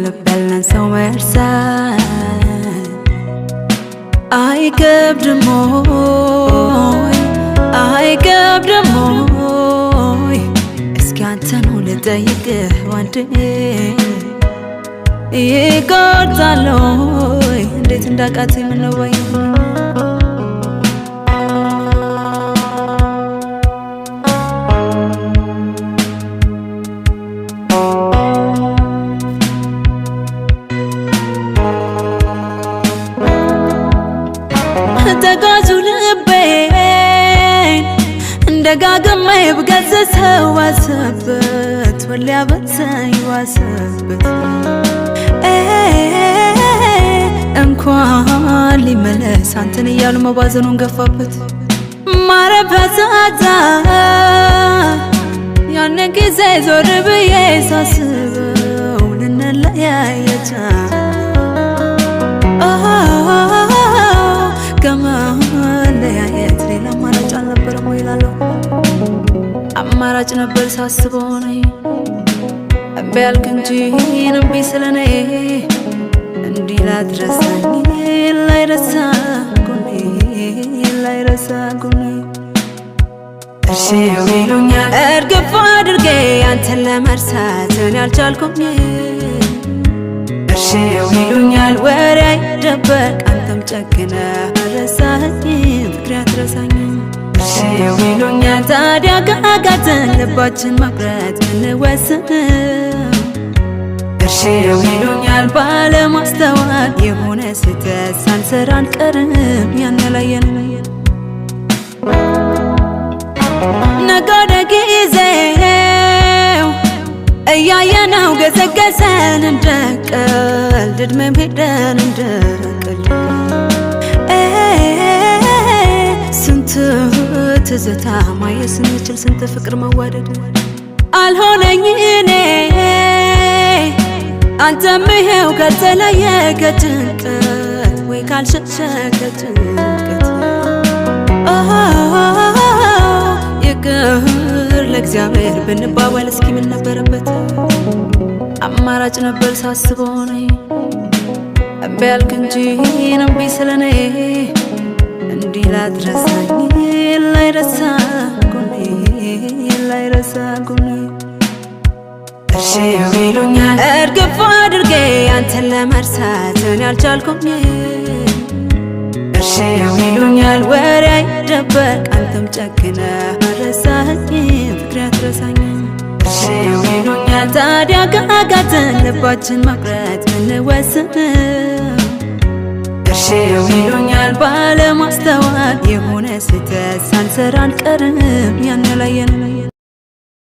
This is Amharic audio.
ከልብ ያለን ሰው መርሳት? አይከብድም ወይ? አይከብድም ወይ? እስኪ አንተኑ ልጠይቅህ ወንዴ፣ ይቆርጣል ወይ? እንዴት እንዳቃተኝ ምነው ባየሁ። ተጓዙ ልቤን ደጋግሜ ብገስጸው ዋሰበት ወሊያ በዛኝ ዋሰበት፣ እንኳን ሊመለስ አንተን እያሉ መባዘኑን ገፋበት። ማረፊያ ሳጣ ያንን ጊዜ ዞር ብዬ ሳስበው ልንለያይ ከመለያየት ሌላ አማራጭ አልነበረም ወይ እላለሁ። አማራጭ ነበር ሳስበው እኔ፣ እምቢ አልክ እንጂ እምቢ ስለኔ። እንዲህ ላትረሳኝ ላይረሳ ጎኔ፣ ላይረሳ ጎኔ። እሺው ይሉኛል እርግፍ አድርጌ አንተን ለመርሳት እኔ አልቻልኩም። እሺው ይሉኛል ወሬ አይደበቅ አንተም ጨክነህ ረሳኸኝ፣ ፍቅሬ አትረሳኝም። እሺው ይሉኛል ታዲያ ካቃተን ልባችን መቁረጥ ብንወስን፣ እሺው ይሉኛል ባለማስተዋል የሆነ ስህተት ሳንሰራ አንቀርም ያን ያላየን። ነጎደ ጊዜው እያየነው ገሰገሰን እንደ ቀልድ፣ እድሜም ሄደን እንደ ቀልድ። ስንት ትዝታ ማየት ስንችል ስንት ፍቅር መዋደድ አልሆነኝ እኔ፣ አንተም ይሄው ካልተለየ ከጭንቀት ወይ ካልሸሸ ከጭንቀት። ይቅር ለእግዚአብሔር ብንባባል እስኪ ምን ነበረበት? አማራጭ ነበር ሳስበው እኔ፣ እምቢ አልክ እንጂ እምቢ ስለኔ። እንዲህ ላትረሳኝ ላይረሳ ጎኔ፣ ላይረሳ ጎኔ። እሺው ይሉኛል እርግፍ አድርጌ አንተን ለመርሳት እኔ አልቻልኩም። እሺው ይሉኛል ወሬ አይደበቅ አንተም ጨክነህ ረሳኸኝ፣ ፍቅሬ አትረሳኝም። እሺው ይሉኛል ታዲያ ካቃተን ልባችን መቁረጥ ብንወስን፣ እሺው ይሉኛል ባለማስተዋል የሆነ ስህተት ሳንሰራ አንቀርም ያን ያላየን።